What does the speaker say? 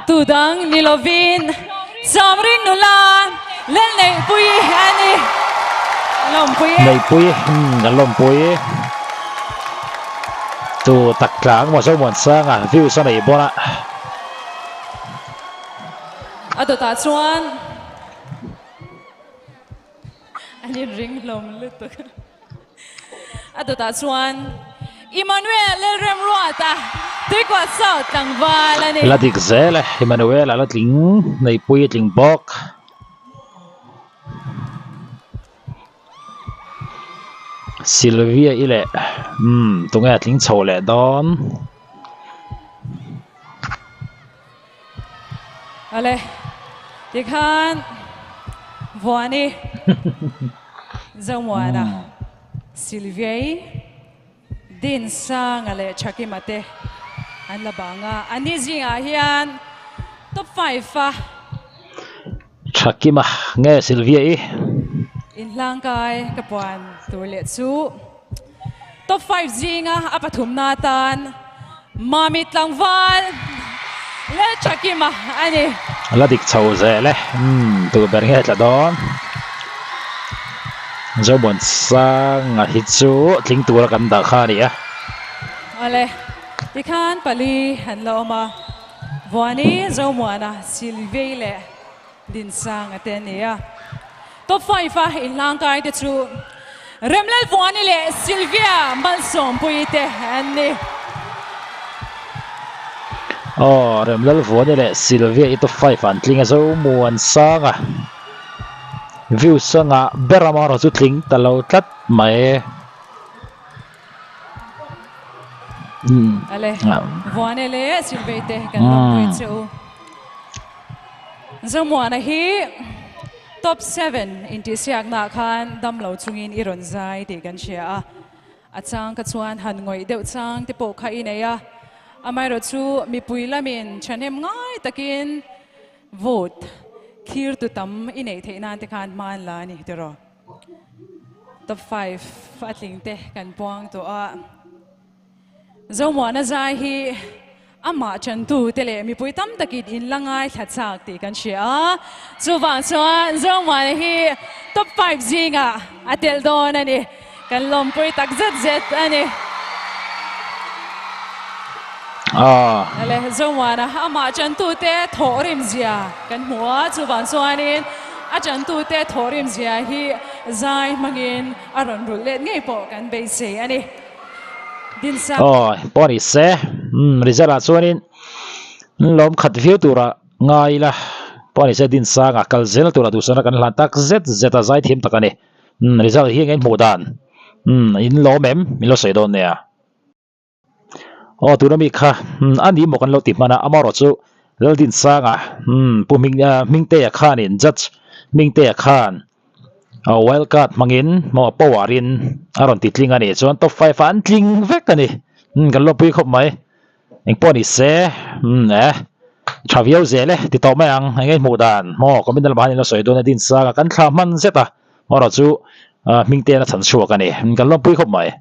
Tu dang ni lovin Chamring nula Lalneihpuii a ni. Lawmpui e. Neihpui, umm kan lawmpui. Tu tak tlang maw Zomuansanga views a nei bawn a. A dawtah chuan an inring hlawm lutuk. A dawtah chuan Emmanuel Lalremruata Tuikuah South tlangval a ni. La dik zel e, Emmanuel a la tling, Neihpui a tling bawk. Sylvia i leh umm tunge a tling chho leh dawn. Ale tikhan Vuani Zomuana Sylvia-i Dinsanga leh Thakima te an la bang a, anni zingah hian top 5 a. Thakima nge Sylvia-i? Inhlangkai ka puan tur leh chu top 5 zinga a pathumna atan Mami tlangval leh Thakima a ni. La dik chho zel e, umm tur ber nge tla dawn. Zomuansanga hi chu tling tura kan dah kha a ni a. Awle, tikhan pali an la awm a. Vuani, Zomuana, Silvei leh Dinsanga te an ni a. Top 5 a inhlangkai te chu Remlal Vuani leh Sylvia Malsawmpuii te an ni. Aw, Remlal Vuani leh Sylvia i top 5 ah an tling a, Zomuansanga views a ngah ber a marawh chu tling ta lo tlat mai. Ale, Vuane leh Silvei te kan lawmpui che u. Zomuana hi top 7 intihsiaknaah khan damlo chungin i rawn zai tih kan hria a. A chang kha chuan han ngawih deuh chang te pawh kha i nei a. Amaherawh chu mipui lamin thahnem ngai takin vote thlir tu tam i neih theih nan te khan hma an la a ni tiraw. Top 5 a tling te kan puang tawh a. Zomuana zai hi amah chantu te leh mipui tam takin in la ngaithla chak tih kan hria a. Chuvang chuan Zomuana hi top 5 zingah a tel dawn a ni. Kan lawmpui tak zet zet a ni. Ale Zomuana amah chantu te thawhrim zia kan hmu a, chuvang chuanin a chantu te thawhrim zia hi zai hmangin a rawn rulh let ngei pawh kan beisei a ni. Dinsa. Aw pawh ni se, umm result ah chuanin lawm khat viau tura ngai ila pawh ni se Dinsanga kal zel tura duhsakna kan hlan tak zet zet a zaithiam tak a ni. Umm result hi eng hmuh dan umm in lawm em min lo sawi dawn nia. Aw tuna mi kha umm a ni maw kan lo ti hman a amaherawh chu Laldinsanga umm pu hming Hmingtea khanin judge Hmingtea khan wild card hmangin maw power in a rawn ti tling a nih chuan top 5 ah an tling vek a ni umm kan lawmpui khawp mai. Engpawh ni se, umm eh, tha viau zel e, ti tawh mai ang, eng nge hmuh dan, maw, comment lamah hian in lo sawi dawn a, Dinsanga kan thla hman zet a, erawh chu hming te a chhan chhuak a ni, kan lawmpui khawp mai.